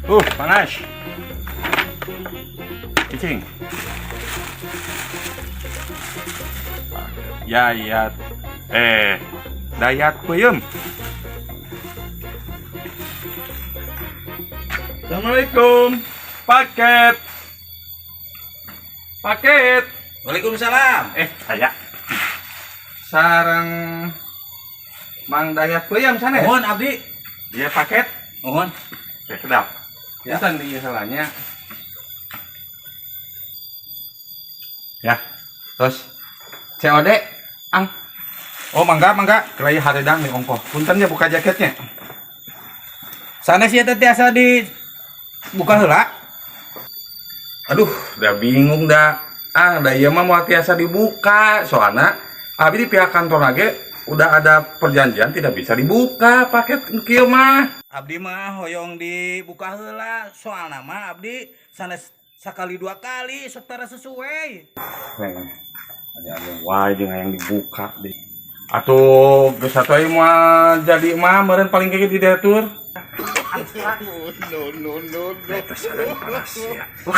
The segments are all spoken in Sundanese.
Panas. Cicing. Yayat. Eh, Dayat Peuyeum. Assalamualaikum. Paket. Paket. Waalaikumsalam. Eh, saya. Sareng Mang Dayat Peuyeum sanes? Mohon abdi. Dia paket. Mohon. Ya, kedap. Ya. Ya. Di salahnya. Ya. Terus COD ang. Oh, mangga mangga, kelai haredang nih ongkoh. Punten ya buka jaketnya. Sanes ieu teh tiasa di buka heula. Aduh, udah bingung dah. Ah, dah ieu mah moal tiasa dibuka. Soalnya abi di pihak kantor lagi udah ada perjanjian tidak bisa dibuka paket kieu mah. Abdi mah hoyong dibuka heula, soalna mah abdi sanes sakali dua kali setara sesuai. Neng, ada anu wae jeung yang dibuka deh. Atuh geus atuh ieu moal jadi mah meureun paling kayak di diatur. No, no, no, no. Eta sareng panas ya. Wah,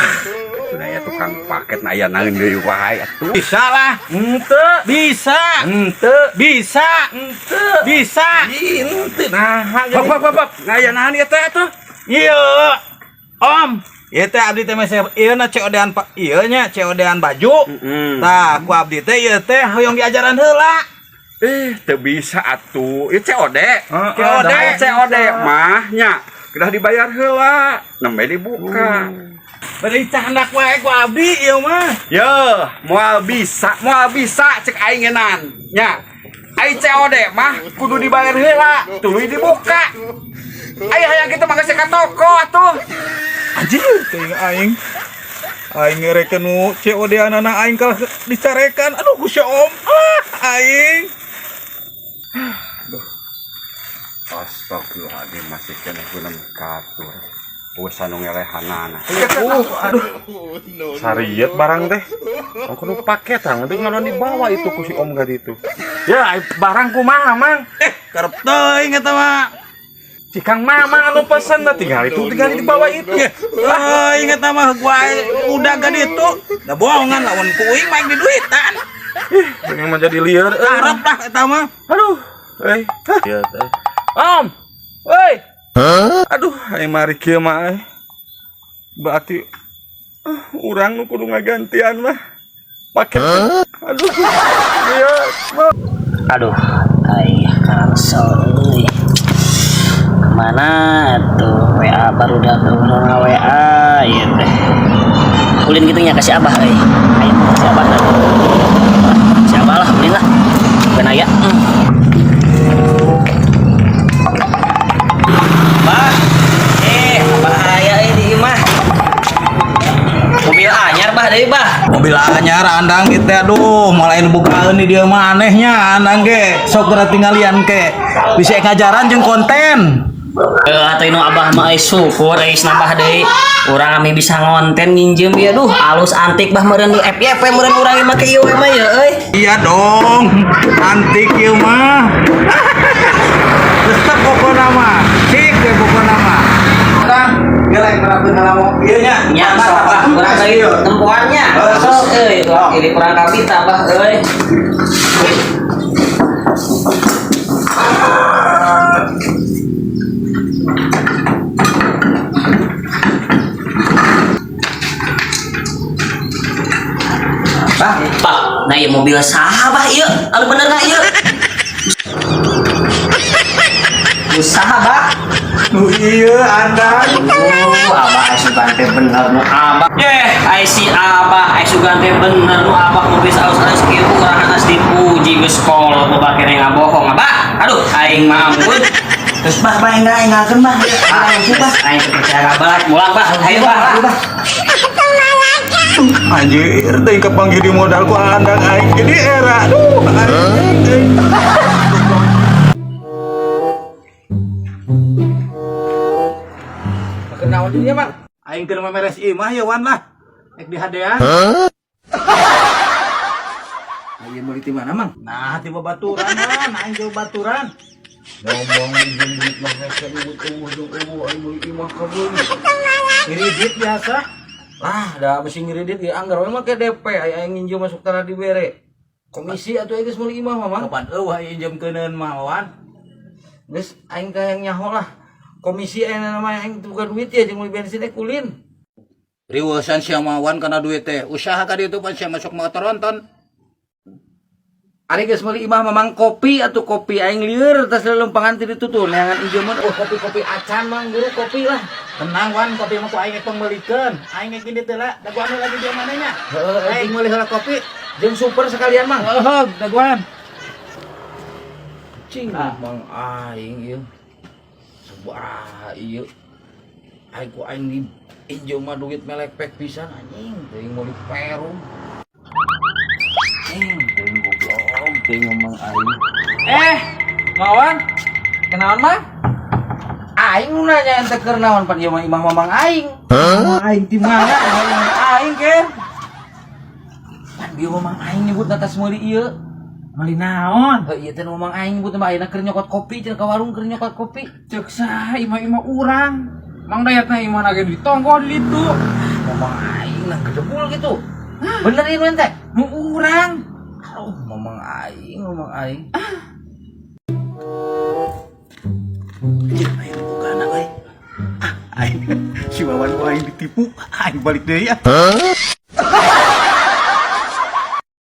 sudah ya tukang paket na aya naeun deui wae atuh. Bisa lah. Henteu, Bisa. henteu, Bisa. henteu. Bisa. Ih, henteu. Nah, Hop hop hop. hop. Ngaya nahan ieu teh atuh. Iya. Om, ieu teh abdi teh masih ieu na COD-an ieu nya COD-an baju. Tah, ku abdi teh ieu teh hoyong diajaran heula. Eh, teu bisa atuh. Ieu COD. Heeh, COD. dah. COD mah nya kedah dibayar heula, nembe dibuka. Beri candak wae ku abdi ieu mah. Yeuh, moal bisa cek aing ngenan. Nya. Ai COD mah kudu dibayar heula, tuluy dibuka. Ai hayang kitu mah geus ka toko atuh. Anjir, teuing aing. Aing ngerekeun nu COD anak aing kalah dicarekan. Aduh, ku si Om. Ah, aing. Astagfirullahaladzim, masih keneh guna katur. Geus anu ngelehanana. Aduh, No, no. Sariet barang teh. Ang kudu paket ang itu ngalon dibawa itu ku si Om gadi itu. Ya, ai barang kumaha, Mang? Eh, karep teuing eta mah. Cikang Mamang anu pesen dah tinggal itu tinggal dibawa itu. Teuing eta mah gua udah gak itu. Da bohongan lawan ku uing mah di duitan. Ih, pengen menjadi liar. Eh. Karep lah eta mah. Aduh, eh. Iya teh. Om. Woi. Aduh, ai mari kieu mah eh. Berarti urang nu kudu ngagantian mah. Paket. Aduh. Iya, mah. Aduh, aing cancel euy. Kemana tuh WA baru dah urang WA ieu teh. Ulin gitu nya ka si Abah euy. Ayo si Abah lah. Si Abah lah ulin lah. Ben aya. Bah. Eh, Abah aya euy di imah. Mobil anyar bah deui bah. Mobil anyar andang gitu aduh, mulai bukaeun di dieu mah anehnya andang ge. Sok geura tinggalian ke. Bisa ngajaran jeung konten. Eh, atuh nu abah mah euy syukur euy nambah deui. Urang ami bisa ngonten nginjem ieu duh alus antik bah meureun di FYP meureun urang ieu make ieu we mah ye euy. Iya dong, antik ieu mah. Tetep pokona mah, cik we pokona mah. Kang, gelek nerapkeun ngalamu ieu nya. Nya sok bah urang deui tempoannya. Oh, sok. Alus euy urang kiri kurang kapita bah euy. Bah, Bah, nah ieu mobil saha bah ieu? Anu bener na ieu? Usaha bah. Nu ieu andang. Abah ai sugan teh bener nu abah. Yeh, ai si abah ai sugan teh bener nu abah mobil alus-alus kieu urang atas dipuji geus kolot loba kene ngabohong abah. Aduh, aing mah ampun. Terus bah bah enggak enggalkeun bah. Ah, Bah. aing teu percaya ka bah. Mulang bah, ayo bah. Bah. Anjir, teh kepanggil di modal ku andang aing jadi era. Aduh, aing. Kenaon dia, Mang? Aing keur memeres imah ya wan lah. Ek di hadean. Nah, ieu meuli ti mana, Mang? Nah, ti babaturan, Wan. Aing ti babaturan. Ngomong minjem duit mah hese nyebut eueuh jeung eueuh aing meuli imah kabeuli. Ngiridit biasa. Lah, da bisi ngiridit ge anggar we make DP aya aing nginjem masuk tara dibere. Komisi atuh geus meuli imah mah, Mang. Kapan eueuh injemkeuneun mah, Wan? Geus aing teh yang nyaho lah. Komisi ayeuna mah aing teu boga duit ya jeung meuli bensin kulin. Riweusan sia mah, Wan, kana duit teh. Usaha ka ditu pan sia masuk motor nonton. Ari geus meuli imah mamang kopi atuh kopi aing lieur tas lelempangan ti ditu tuh neangan injeumkeun oh kopi-kopi acan mang guru kopi lah. Tenang, Wan, kopi mah ku aing ek pangmeulikeun. Aing ek indit heula, dagoan lagi dia manehnya. Heeh, Aing meuli heula kopi. Jeung super sekalian mang. Heeh, dagoan. Cing mang aing ieu. Sabaraha ieu. Aing ku aing di injeum mah duit melepek pisan anjing, teuing meuli perum. Anjing, teuing goblok, teuing ngomong aing. Eh, Mawan, kenaon mah? Aing nu nanya ente keur naon pan ieu mah imah mamang aing. Huh? Aing ti mana? Aing aing ker. Pan ieu mamang aing nyebut atas meuli ieu. Meuli naon? Heuh ieu teh nu mamang aing nyebut mah ayeuna keur nyokot kopi cenah ka warung keur nyokot kopi. Cek saha imah-imah urang? Mang Dayatna imah ge ditonggo di ditu. Mamang aing nah gedebul gitu. Bener ieu ente? Nu urang. Aduh, mamang aing, mamang aing. Aing bogana euy. Ah, aing si Wawan ku aing ditipu, aing balik deui ah.